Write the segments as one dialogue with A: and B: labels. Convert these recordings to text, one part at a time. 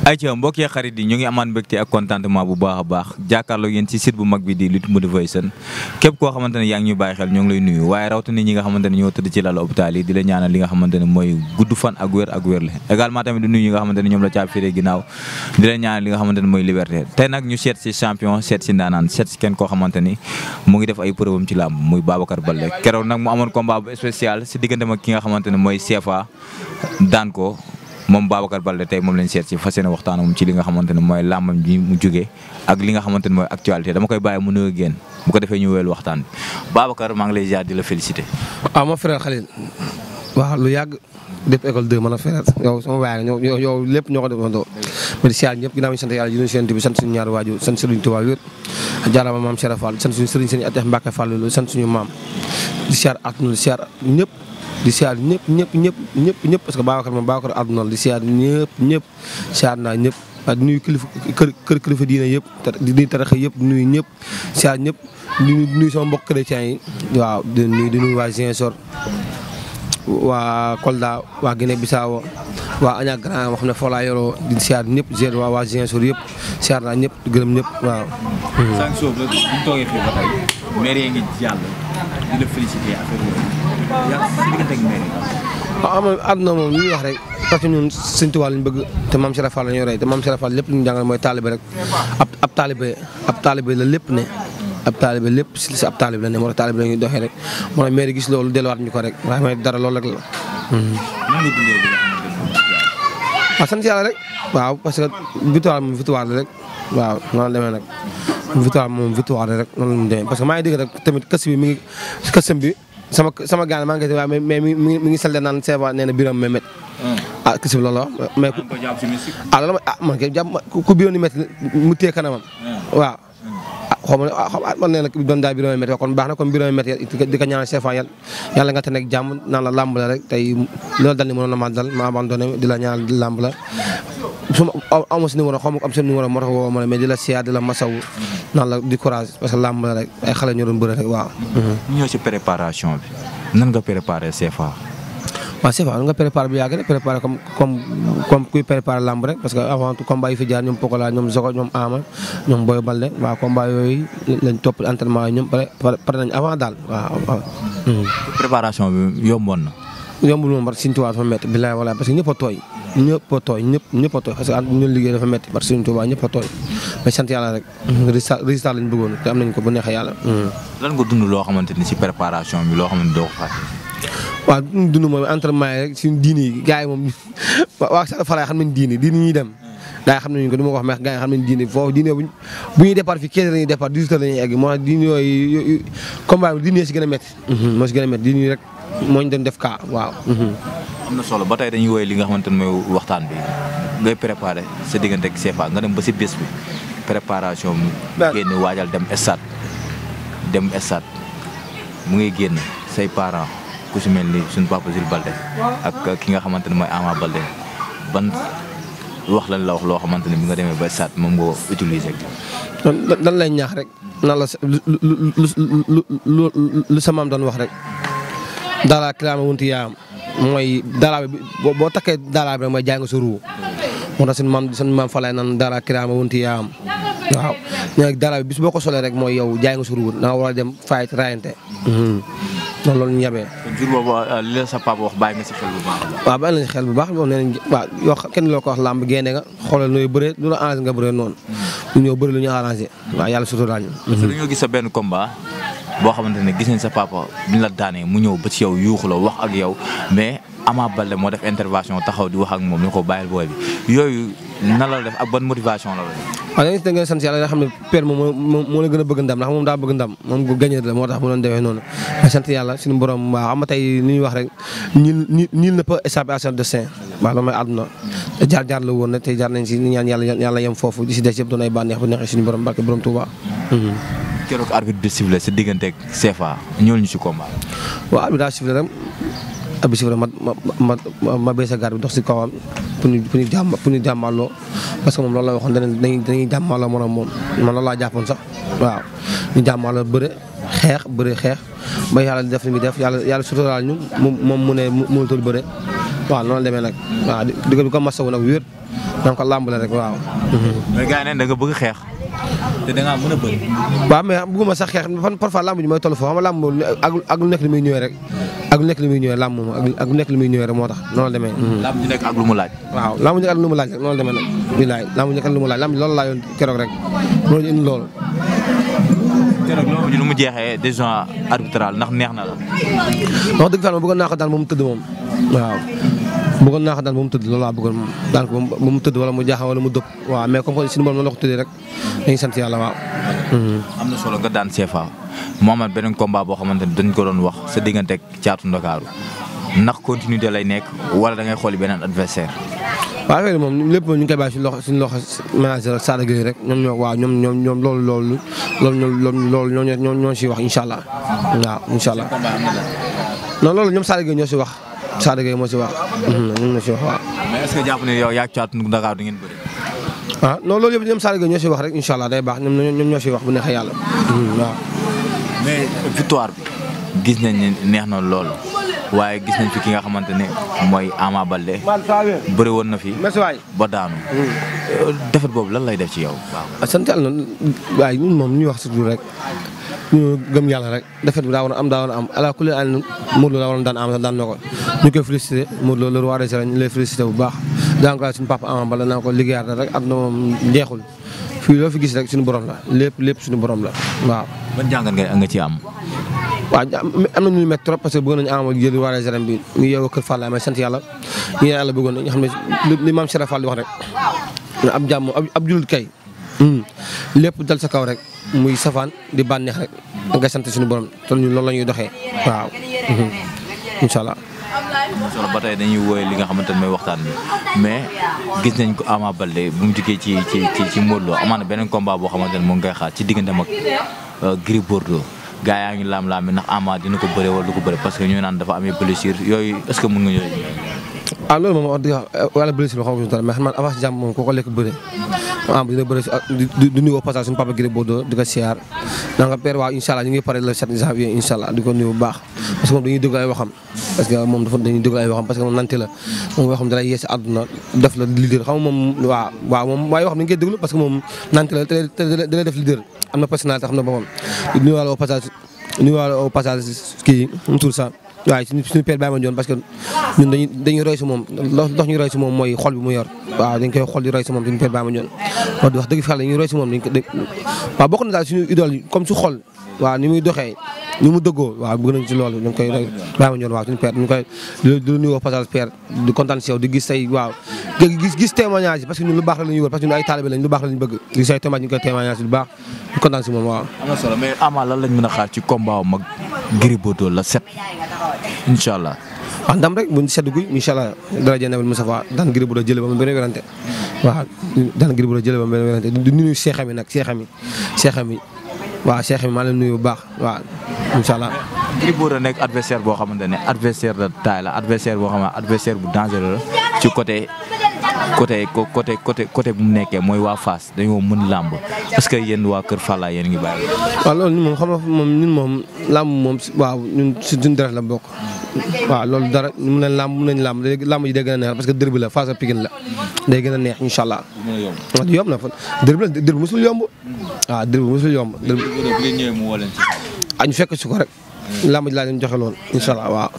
A: ayca mbokk yi xarit yi ñu ngi amaan mbégte ak contentement bu baax a baax jàkkaarloo yéen ci site bu mag bi di Lutte Motivation képp koo xamante ne yaa ngi ñuy bàyyi xel ñoo ngi lay nuyu waaye rawatina ñi nga xamante ne ñoo tëdd ci lal hôpital yi di la ñaanal li nga xamante ne mooy gudd fan ak wér la également tamit di nuyu ñi nga xamante ne ñoom la caabi féetee ginnaaw di la ñaanal li nga xamante ne mooy liberté tey nag ñu seet si champion seet si ndaanaan seet si kenn koo xamante ni mu ngi def ay preuve am ci làmb muy Babacar Baldé keroog nag mu amoon combat bu spécial si diggante ak ki nga xamante ne mooy CFA daan ko moom Babacar Baldé tey moom lañ seet si fas yéene waxtaan moom ci li nga xamante ne mooy làmbam ji mu jógee ak li nga xamante ne mooy actualité dama koy bàyyi mu nuyu génn bu ko defee ñu wéyal waxtaan bi Babacar maa ngi lay ziar di la félicité.
B: waaw mon frère Khalil waaw lu yàgg def école 2 man a frère yow sama waay yow lépp ñoo ko defandoo ma di siyaar ñëpp ginnaaw ñu sant yàlla di sant bi sant suñu ñaari waajur sant Serigne Touba wér jaarama maam Cheikh Fall sant suñu Serigne Serigne Atex Mbacke Fall sant suñu maam di siyaar àdduna di siyaar ñëpp di siyaar ñëpp parce que Babacar moom Babacar àdduna di siyaar ñëpp siyaar naa ñëpp di nuyu kër kilifa diine yëpp di nuyu taraxa yëpp di nuyu ñëpp siyaar ñëpp di nuyu sama mbokk chrétien yi waaw di nuyu waa Ziguinchor waa Kolda waa Guinée Bissau waa Aña Grand wax ne foo laa yoroo di siyaar ñëpp gér waa Ziguinchor yëpp siyaar naa ñëpp di gërëm ñëpp waaw.
A: sànq suuf la bu ñu toogee fii ba tey maire ngi jàll di la félicité affaire yooyu yaa si diggante ak maire yi.
B: waaw am na àdduna moom li ñuy wax rek parce que ñun Sëñ Tuubaa lañ bëgg te maam Cheikh Fall la ñuy roy te maam Cheikh Fall lépp lu ñu jàngal mooy taalibe rek ab taalibe la lépp ne. ab taalibe lépp si ab taalibe la ne moo tax taalibe la ñuy doxee rek moo tax maire gis loolu delluwaat ñu ko rek waaye mooy dara loolu rek la. waaw sant yàlla rek waaw parce que victoire moom victoire la rek waaw noonu la demee nag victoire moom victoire la rek noonu la ñu demee parce que maa ngi dégg rek tamit kës bi mi ngi kësam bi sama gaan maa ngi koy waaye mais mi ngi salte naan Seba nee na biram Mehmet. ah kës bi loolu la mais loolu man kay jàpp ku biroon ni métti mu téye kanamam waaw. xaw ma man nee na doon daal Birame Métti kon baax na kon Birame Métti di ko ñaanal CFA yàlla nga te nekk jàmm naan la làmb la rek tey loolu dal ni mënoon na ma dal ma abandonné di la ñaanal di làmb la su ma amoo si numéro xaw ma am seen numéro moo tax woo ma ne mais di la siyaar di la masawu naan la di courage parce que làmb la rek ay xale ñoo doon bëre rek waaw.
A: ñu ñëw si préparation bi nan nga préparé CFA.
B: waaw CFA nga préparé bu yàgg rek préparé comme kuy préparé lamb rek parce que avant tout combat yi fi jaar ñoom Pokola ñoom Zoko ñoom Ama ñoom Boy Balde waaw combat yooyu lañ topp entraînement yi ñoom pare nañ avant daal waaw.
A: préparation bi yomboon na.
B: yombul moom parce que Sëñ Tuubaa dafa métti bilaay walaay parce que ñëpp a tooy parce que ñu liggéey dafa métti parce que Sëñ Tuubaa ñëpp a tooy mais sant yàlla rek résultat lañ bëggoon te am nañ ko bu neexee yàlla.
A: lan nga dund loo xamante ni si préparation bi loo xamante ni doo ko fàtte.
B: waaw dund moom entraînement yi rek suñu diini yi gars yi moom waa sax faraay xam nañ diini ñuy dem gars yi xam nañu ko du ma ko wax mais gars yi xam nañ diini foofu diini bu ñuy départ fii 15 la ñuy départ 18 la ñuy egg moo tax diini yooyu combat bi diini yi si gën a métti moo si gën a métti diini rek moo ñu doon def kaa waaw.
A: am na solo ba tey dañuy woy li nga xamante ne mooy waxtaan bi ngay préparé sa diggante ak CFA nga dem ba si bés bi préparation bi génn waajal dem stade mu ngay génn say parents ku si mel ni suñu papa Jules Balde ak ki nga xamante ne mooy Ama Balde ban wax lañ la wax loo xamante ne bi nga demee ba stade moom nga utiliser.
B: dan lay ñaax rek nan la lu sa maam doon wax rek dara kiraama wunti yaam mooy dara bi boo takkee dara bi rek mooy jaay nga sa ruu moo tax suñu maam falay nan dara kiraama wunti yaam waaw ñooy dara bi bis boo ko solee rek mooy yow jaay nga sa ruu da nga war a dem fight rayante loolu ñu yabee.
A: jur boobu li la sa papa wax bàyyi nga si xel bu baax.
B: waaw bàyyi nañ si xel bu baax wax nañ waaw yoo kenn loo ko wax làmb génne nga xoolal nooy bëree lu la arrangé nga bëree noonu. ñu ñëw bëri lu ñu arrangé waaw yàlla surtout daañu.
A: parce que dañoo gis sa benn combat boo xamante ne gis nañ sa papa bi ñu la daanee mu ñëw ba ci yow yuuxu la wax ak yow mais Ama Baldé moo def intervention taxaw di wax ak moom ni ko bàyyil booy bi yooyu nan la def ak ban motivation la la.
B: waaw da ngay sant yàlla nga xam ne père moom moo la gën a bëgg ndam ndax moom daa bëgg ndam moom bu gagné la moo tax mu doon defee noonu mais sant yàlla suñu borom waaw xam nga tey li ñuy wax rek nul ne peut échapper à son destin waaw loolu mooy àdduna te jaar la woon nag tey jaar nañ si ñaan yàlla yem foofu di si des yëpp doon ay bànneex bu neexee suñu borom barke borom Touba.
A: keroog arbitre bi sifflé sa diggante ak CFA ñëwal ñu si combat.
B: waaw arbitre daa sifflé rek abi si ma béy sa garde bi dox si kawam pour ñu jàmmaloo parce que moom loolu la waxoon dañuy jàmmaloo moom man loolu laa jàppoon sax waaw ñu jàmmaloo bëre xeex ba yàlla def li muy def yàlla suturaal ñu moom mu ne mënutul bëre waaw noonu la demee nag waaw di ko masawu nag wér donc làmb la rek waaw.
A: mais gars yi ne da nga bëgg xeex te da ngaa mën a bëri.
B: waaw mais bëgguma sax xeex parfois làmb ji mooy toll foofu xam nga làmb moom ak lu nekk li muy ñëwee rek ak lu nekk li muy ñëwee làmb moom ak lu nekk li muy ñëwee rek moo tax noonu la demee.
A: làmb ji nekk ak lu mu laaj.
B: waaw làmb ji nekk ak lu mu laaj rek noonu la demee nag. bilaay làmb ji nekk ak lu mu laaj làmb ji loolu laa yoon keroog rek loolu ñu indi loolu.
A: keroog loolu ji nu mu jeexee décision arbitrale ndax neex na la.
B: wax dëgg fa ma bëggoon naa ko daan ba mu tëdd moom waaw bëggoon naa ko daan ba mu tëdd loolu laa bëggoon moom daan ko ba mu tëdd wala mu jaaxal wala mu dëpp waaw mais comme que suñu borom noonu la ko tëddee rek dañuy sant yàlla waaw.
A: am na solo nga daan CFA mu amaat beneen combat boo xamante ni dañ ko doon wax sa digganteeg Caatu Ndakaaru ndax continuité lay nekk wala da ngay xooli beneen adversaire.
B: waaw affaire moom lépp moom ñu ngi koy bàyyi suñu loxo manager ak Sada Gueye rek ñoom ñoo waaw ñoom loolu ñoo siy wax incha allah waaw incha allah non loolu ñoom Sada Gueye ñoo si wax Sada Gueye moo si wax ñoom ñoo si wax waaw.
A: mais est-ce que jàpp ne yow yaa Caatu Ndakaaru di ngeen bëri.
B: ah non loolu yëpp ñoom Sada Gueye ñoo si wax rek incha allah day baax ñoom ñoo si wax bu neexee yàlla waaw.
A: mais victoire bi gis nañ ne neex na lool waaye gis nañ fi ki nga xamante ne mooy Ama Baldé bëri woon na fi ba daanu. defet boobu lan lay def ci yow waaw.
B: sant yàlla noonu waaye ñun moom ñu wax surtout rek ñu gëm yàlla rek defet bi daa war a am ala kulli àll Modou Lo daa war a daan am daan na ko ñu koy félicité Modou Lo le roi des arènes ñu lay félicité bu baax daa encouragé suñu papa Ama Baldé naa ko liggéeyaat rek at na moom jeexul fii loo fi gis rek suñu borom la lépp suñu borom la waaw.
A: ban jàngat nga ci am.
B: waaw am na ñu métti trop parce que bëgg nañu Ama jël roi des arènes bi ñu yeewoo Kër Fall may sant yàlla ñu yàlla bëggoon na ñu xam ne li maam Cheikh Fall di wax rek ab jàmm ab jullit kay lépp dal sa kaw rek muy safaan di bànneex rek nga sant suñu borom te ñun loolu la ñuy doxee waaw incha allah.
A: solo ba tey dañuy woowee li nga xamante ne mooy waxtaan bi mais gis nañ ko Ama Baldé bu mu jógee ci Modou Lo amaana beneen combat boo xamante ne mu ngi koy xaar ci diggante mag Gris Bordeaux gaa yaa ngi laam-laam ndax Ama dina ko bëre wala du ko bëre parce que ñu naan dafa amee blessure yooyu est-ce que mën nga ñëw.
B: ah loolu moom wax dëgg yàlla blessure bi xaw ma mais xam naa avance jàmm moom koo ko lekk bëre Ama dina bëre du nuyu au passage suñu papa Gris Bordeaux di ko siyaar da nga père waaw incha allah ñu ngi pare le 7 janvier incha allah di ko nuyu bu baax parce que moom dañuy déglu ay waxam parce que moom dafa dañuy déglu ay waxam parce que moom nante la moom yoo xam dalay yeesi àdduna def la leader xam nga moom waaw moom waaye waxam dañu koy déglu parce que moom nante la te dalay def leader am na personnalité xam na boppam nuyuwaale au passage kii mu tudd sax waaye suñu père Baye Mandione parce que ñun dañuy roy si moom dox ñu roy si moom mooy xol bi mu yor waaw dañ koy xol di roy si moom suñu père Baye Mandione wax dëgg fi xel dañuy roy si moom waaw bokk na daal suñu idole comme su xol waaw ni muy doxee ni mu dëggoo waaw bëgg nañ ci loolu ñu ngi koy roy Baye Mandione waaw suñu père ñu koy di nuyoo passage père di kontaan si yow di gis say waaw gis témoignage yi parce que ñun lu baax la ñuy wër parce que ñun ay taalibe lañ lu baax la ñu bëgg gis say témoignage ñu koy témoignage lu baax di kontaan si moom waaw.
A: am na solo mais Ama lan lañ mën a xaar ci combat mag Gris Bordeaux la 7 incha allah.
B: wax ndam rek buñ sedd guy incha allah dara jënd Nabil Moustapha daan Gris Bordeaux jëlee ba mu benn werante waaw daan Gris Bordeaux jëlee ba mu benn werante di nuyu seexam yi nag seexam yi waaw seexam yi maa leen nuyu bu baax waaw incha allah.
A: Gris Bordeaux nekk adversaire boo xamante ne adversaire de taille la adversaire boo xam ne adversaire bu dangereux la ci côté bu mu nekkee mooy waa Fass dañoo mën làmb est-ce que yéen waa Kër Falla yéen ngi bàyyi.
B: waaw loolu moom xam nga ñun moom làmb moom waaw ñun suñu deret la bokk waaw loolu dara mun nañ làmb léegi làmb ji day gën a neex parce que derby la Fass ak Pikine la day gën a neex incha allah. waaw yomb na fa derby musul yomb. waaw derby musul yomb. ñu fekk si ko rek. làmb ji laa leen joxe loolu incha allah waaw.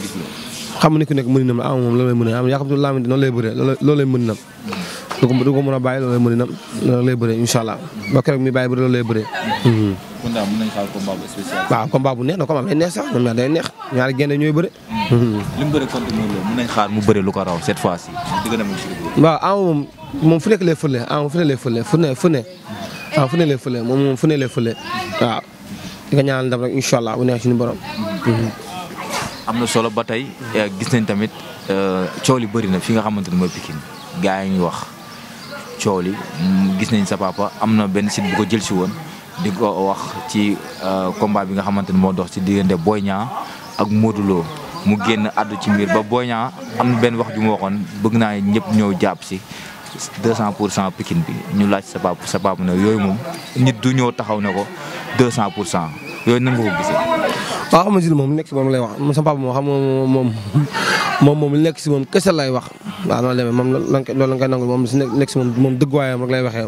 B: xam nga ni ku nekk mën nam la am moom loolu lay mën a am yaa xam te làmb noonu lay bëree loolu lay mën nam du ko mën a bàyyi loolu lay mën nam loolu lay bëree incha allah ba keroog mi bàyyi bëri loolu lay bëree.
A: kon daal mën nañu xaar combat bu spécial.
B: waaw combat bu neex na combat day neex sax ñoom ñaar day neex ñaari génne ñooy bëre.
A: li mu bëre contre Modou Lo mën nañu xaar mu bëre lu ko raw cette fois-ci.
B: waaw Ama moom fu nekk lay fële Ama fu ne lay fële fu ne lay fële moom fu ne lay fële waaw di ko ñaanal ndam rek incha allah bu neex suñu borom.
A: am na solo ba tey gis nañ tamit coow li bëri na fi nga xamante ne mooy Pikine gars yi ngi wax coow li gis nañ sa papa am na benn site bu ko jël si woon di ko wax ci combat bi nga xamante ne moo dox ci diggante Boy Niang ak Modou Lo mu génn àddu ci mbir ba Boy Niang am na benn wax ju mu waxoon bëgg naa ñëpp ñëw jàpp si 200% Pikine bi ñu laaj sa papa ne yooyu moom nit du ñëw taxaw ne ko 200% yooyu nan nga ko gisee.
B: waaw xam nga moom nekk si moom lay wax sama papa moom xam nga moom moom li nekk si moom kese lay wax waaw noonu la demee moom loolu la nga koy nangu moom si nekk si moom dëgguwaayam rek lay waxee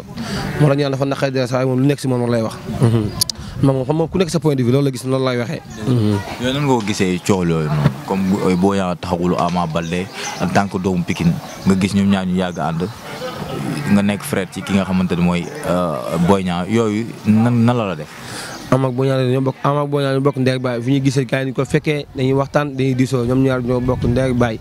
B: moo tax ñu naan dafa naqari dara sax moom li nekk si moom rek lay wax. moom xam nga ku nekk sa point de vue loolu la gis loolu lay waxee.
A: yow nan nga ko gisee coow loolu noonu comme Boy Niang taxawul Ama Baldé en tant que doomu Pikine nga gis ñoom ñaar ñu yàgg ànd nga nekk frère ci ki nga xamante ne mooy Boy Niang yooyu nan la def.
B: Ama ak Boy Niang ñoo bokk ndey ak baay fi ñuy gisee gars yi ñu ko fekkee dañuy waxtaan dañuy diisoo ñoom ñaar ñoo bokk ndey ak baay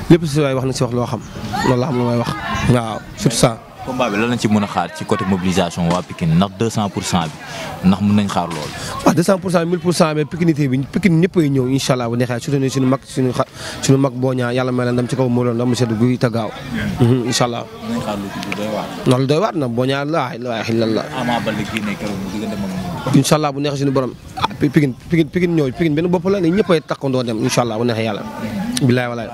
B: lépp si waay wax na si wax loo xam loolu la xam lu may wax waaw surtout ça.
A: combat bi lan lañ ci mën a xaar ci côté mobilisation waa Pikine ndax 200% bi ndax mën nañ xaar loolu.
B: waaw 200% 1000% mais Pikinité bi Pikine ñëpp ay ñëw incha allah bu neexee surtout suñu mag Boy Niang yàlla may la ndam ci kaw Modou Lo ndam sedd guy te gaaw. incha allah.
A: nañ xaar lu doy waar.
B: non lu doy waar na Boy Niang la la.
A: Ama Baldé kii ne keroog mu diggante moom.
B: incha allah bu neexee suñu borom ah Pikine ñëw Pikine benn bopp la ne ñëpp ay takkandoo dem incha allah bu neexee yàlla. bilaay walaay.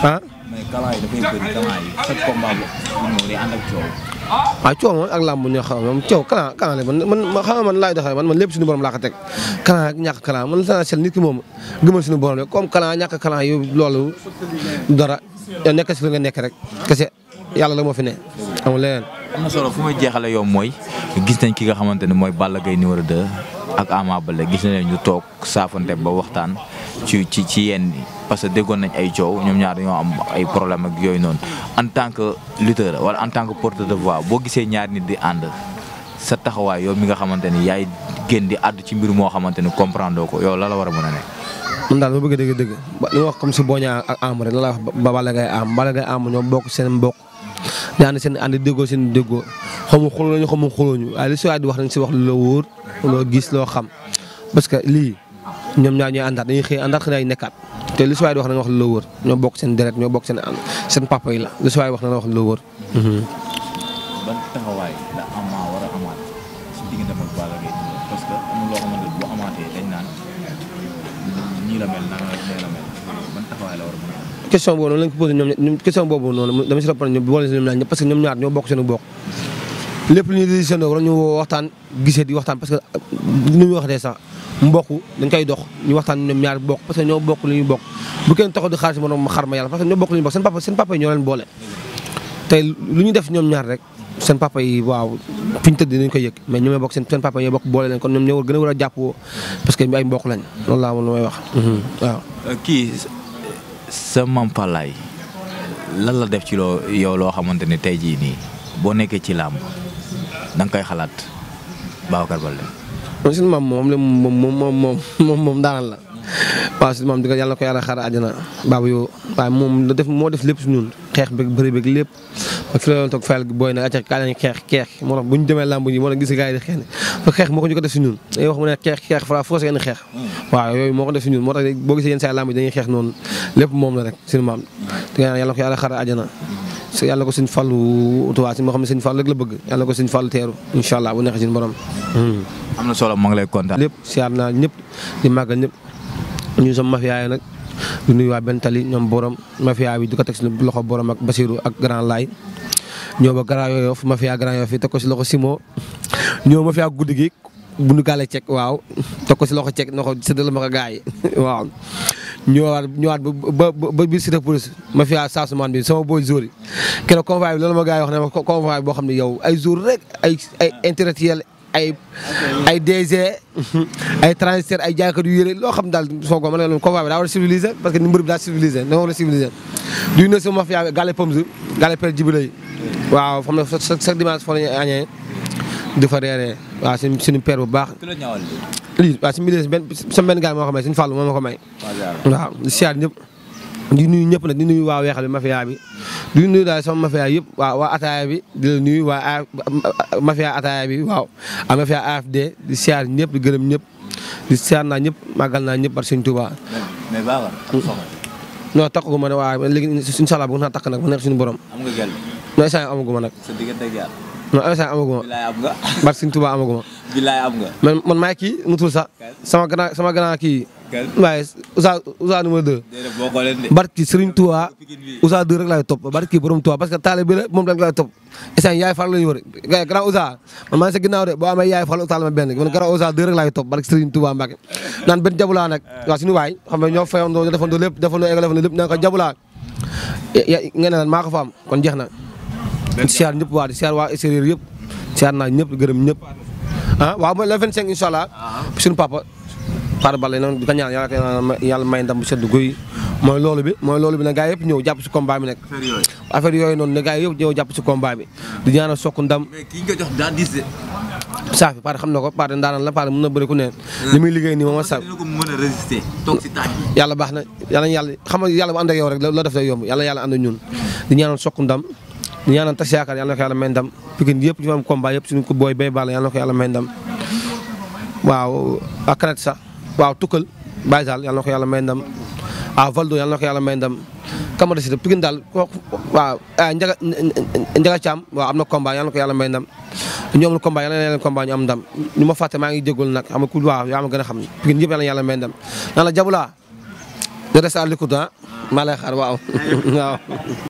B: ah.
A: mais kalan yi dafay bëri kalan yi chaque combat bu ñëw day ànd ak coow.
B: waaw coow moom ak làmb ñoo xam moom coow kalan la man xam nga man laay doxee man lépp suñu borom laa ko teg kalan ak ñàkk kalan man essentiel nit ki moom gëmal suñu borom rek comme kalan ñàkk kalan yu loolu dara yow nekk si li nga nekk rek kese yàlla la moo fi ne amul leneen.
A: am na solo fu may jeexale yow mooy gis nañ ki nga xamante ne mooy Balla Gaye numéro 2 ak Ama Baldé gis nañ ñu toog saafante ba waxtaan ci yenn parce que déggoon nañ ay coow ñoom ñaar dañoo am ay problème ak yooyu noonu en tant que lutteur wala en tant que porteur de voix boo gisee ñaar nit di ànd sa taxawaay yow mi nga xamante ni yaay génn di àddu ci mbir moo xamante ni comprendre ko yow la war a mën a nekk.
B: man daal ma bëgg dëgg li ma wax comme si Boy Niang ak Ama rek la wax ba Balla Gaye Ama ñoo bokk seen mbokk di ànd seen ànd déggoo seen déggoo xamu xulooñu waaye li si waay di wax nañ si wax lu la wóor loo gis loo xam parce que lii ñoom ñaar ñooy àndaat dañuy xëy àndaat xëy nekkaat te li si waay di wax nañ wax lu la wóor ñoo bokk seen deret ñoo bokk seen papa yi la li si waay wax nañ wax lu la wóor.
A: ban taxawaay la Ama war a amaat si diggante ak Balla Gaye parce que am na loo xamante ne bu amaatee dañ naan ñii la mel naan la mel ban taxawaay la war a mën a
B: question boobu noonu lañ ko posé ñoom question boobu noonu dama si répondre ñoom boole si ñoom ñaar ñëpp parce que ñoom ñaar ñoo bokk seen bokk lépp lu ñuy décision war ñu waxtaan gisee di waxtaan parce que nu ñu waxatee sax mbokk dañ koy dox ñu waxtaan ñoom ñaar bokk parce que ñoo bokk li ñu bokk bu kenn taxaw di xaar si moom xar ma yàlla parce que ñoo bokk li ñu bokk seen papa yi ñoo leen boole tey lu ñu def ñoom ñaar rek seen papa yi waaw fi ñu tëdd dinañ ko yëg mais ñoom ñoo bokk seen papa yi ñoo bokk boole leen kon ñoom ñoo gën a war a jàppoo parce que ay mbokk lañ loolu laa moom lu may wax waaw
A: kii sa Mame Falaye lan la def ci yow loo xamante ne tey jii nii boo nekkee ci làmb da nga koy xalaat Babacar Baldé.
B: man suñu maam moom daanal la waaw suñu maam di ko yàlla ko yàlla xaar àjjana baaba yoo waaye moom moo def lépp si ñun xeex beeg bëri beeg lépp ak fi la doon toog fayal gi booy nag acca kaa lañ xeex moo tax bu ñu demee làmb yi moo tax gis gars yi di xeex ne xeex moo ko ñu ko def si ñun dañuy wax mu ne xeex fra forcé ngeen xeex waaw yooyu moo ko def si ñun moo tax boo gisee yenn saa làmb yi dañuy xeex noonu lépp moom la rek suñu maam te yàlla ko yàlla xaar àjjana yàlla ko suñ fàllu tuwaa si moo xam ne suñ fàllu rek la bëgg yàlla ko suñ fàllu teeru incha allah bu neexee suñu borom
A: am na solo maa ngi lay kontaan
B: lépp siyaar naa ñëpp di màggal ñëpp ñu sama mafia yi nag di nuyu waa benn tali ñoom borom mafia bi di ko teg si loxo borom ak Basirou ak Grand Laye ñoo ba Grand Yoff mafia Grand Yoff yi teg ko si loxo Simo ñoo mafia guddi gi bu nu gàllee cek waaw teg ko si loxo cek na ko séddale ma ko gars yi waaw ñëwaat ba biir cité police mafia Saasumaan bi sama booy jour yi keroog convoi bi loolu ma gars yi wax ne ma convoi boo xam ne yow ay jour rek ay intellectuel ay DG ay transitaire ay jaaykat yu yére loo xam daal soo ko ma ne leen convoi bi daa war a civilisé parce que ni mbër bi daa civilisé da nga war a civilisé duy na sama mafia gale pomse gale per jibila yi waaw xam ne chaque dimanche foo la ñuy añee di fa reeree waaw suñu père bu baax lii waaw si milieu sama benn gars moo ko may suñu fàllu moo ma ko may waaw di siyaar ñëpp di nuyu ñëpp nag di nuyu waa weexal bi mafia bi di nuyu daal sama mafia yëpp waa ataaya bi di la nuyu waa mafia ataaya bi waaw a mafia AFD di siyaar ñëpp di gërëm ñëpp di siyaar naa ñëpp màggal naa ñëpp par Sëñ Tuubaa
A: mais Babacar
B: non takk gu ma ne waaw léegi incha allah bëgg naa takk nag mu nekk suñu borom
A: am nga gel
B: non instant amagu ma nag
A: sa diggante ak yàlla
B: non instant amagu ma
A: bilaay am nga
B: bar Sëñ Tuubaa amagu ma
A: bilaay am nga
B: man maay kii mu tul sax sama grand kii waaye Ousa numéro 2. barki Serigne Touba Ousa 2 rek laay topp barki borom Touba parce que taale bi la moom rek laay topp instant yaay fal la ñu wër gars grand Ousa man maa ngi sa ginnaaw de boo amee yaay fal taal ma benn man grand Ousa 2 rek laay topp barki Serigne Touba Mbacke naan benn jabulaa nag waaw suñu waay xam nga ñoo fayandoo defandoo lépp defandoo égal defandoo lépp naan ko jabulaa nga ne lan maa ko fa am kon jeex na di siyaar ñëpp waa di siyaar waa extérieur yëpp siyaar naa ñëpp gërëm ñëpp waaw mooy le 25 incha allah suñu papa Fara Balla noonu di ko ñaan yàlla may ndam bu sedd guy mooy loolu bi nag gars yëpp ñëw jàpp si combat bi nag affaire yooyu noonu ne gars yëpp ñëw jàpp si combat bi di ñaanal Sokh ndam
A: mais kii nga jox daa diis de.
B: saafi Fara xam na ko Fara ndaanaan la Fara mën na bëri ku ne li muy liggéey nii moom a saaf
A: mën a résister toog si taaj bi.
B: yàlla baax na yàlla xam nga yàlla bu ànd ak yow rek la def day yomb yàlla ànd ak ñun di ñaanal Sokh ndam di ñaanal tas yaakaar yàlla na ko yàlla may ndam Pikine yëpp ñu am combat yëpp suñu ko booy bay Balla yàlla na ko yàlla may ndam waaw akaret sax waaw tukkal Baye Sall yàlla na ko yàlla may ndam Valdo yàlla na ko yàlla may ndam Camara Cissé Pikine daal waaw Njaga Thiam waaw am na combat yàlla na ko yàlla may ndam ñu amul combat yàlla na leen combat ñu am ndam ñu ma fàtte maa ngi jégalu nag xam nga ku waaw yaa ma gën a xam Pikine yëpp yàlla na yàlla may ndam naan la jabulaa de reste à l'écoute maa lay xaar waaw